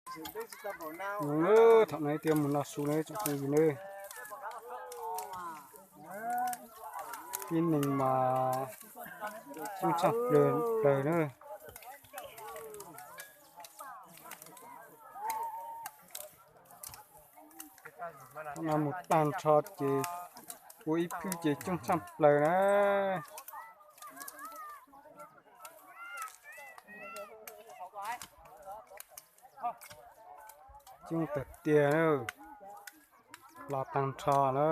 Thaum no twb mus noj su na tsoom phooj ywg na. Tib neeg mas coob tshaj plaws na. Thaum no mus tag nrho ces ua ib phwb ces coob tshaj plaws na. Coob tiag tiag na, los tag nrho na.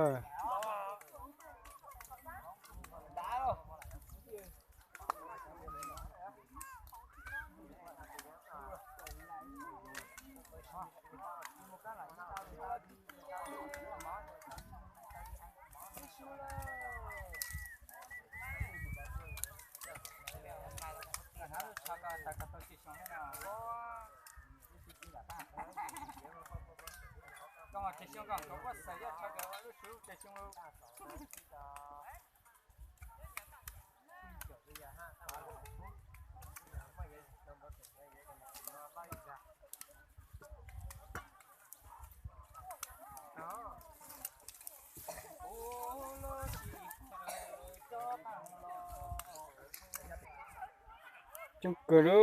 Coob kawg li,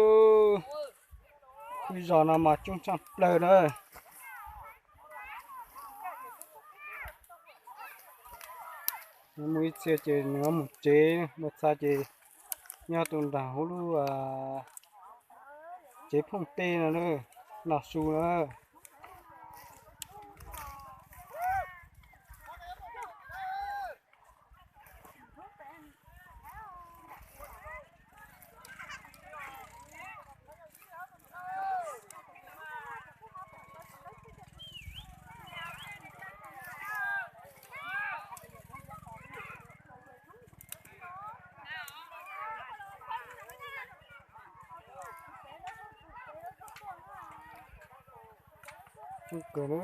lub zos no mas coob tshaj plaws na. Muaj ib txhia ces nws mus tsev, muaj txhia ces nyob rau nram hauv lub tsev phooj teb no na, noj su na. Coob kawg na.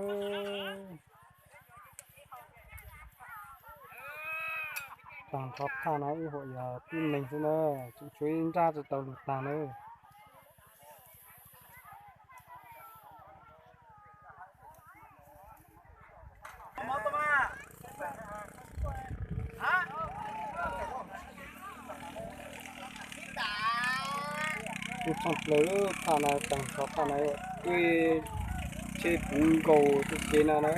Tag nrho thaj no ib huam yog tib neeg xwb na, tseem tshuav ib nrab tsis tau lug tag na. Coob tshaj plaws thaj no, tag nrho thaj no twb tsheb puv nkaus tej kev no na.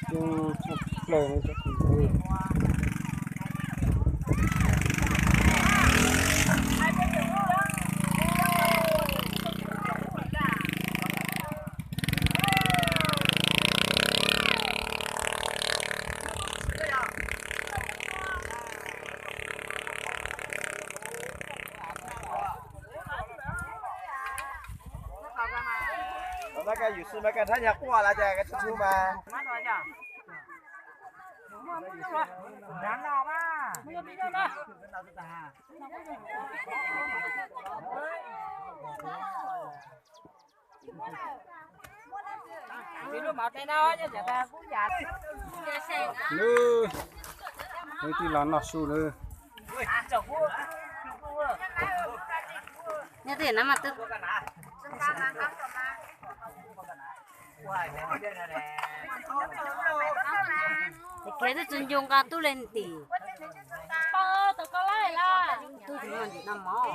Coob tshaj plaws no cov kwv tij. Lub, lub tij los noj su lawm. Kev twb tsis nco nqa tub leej tim. Tub tim no ntim no mov.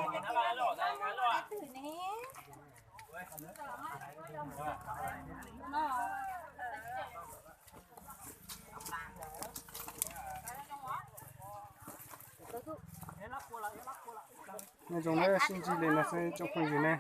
Nyob zoo na, sib ntsib li no xwb tsoom phooj ywg ne.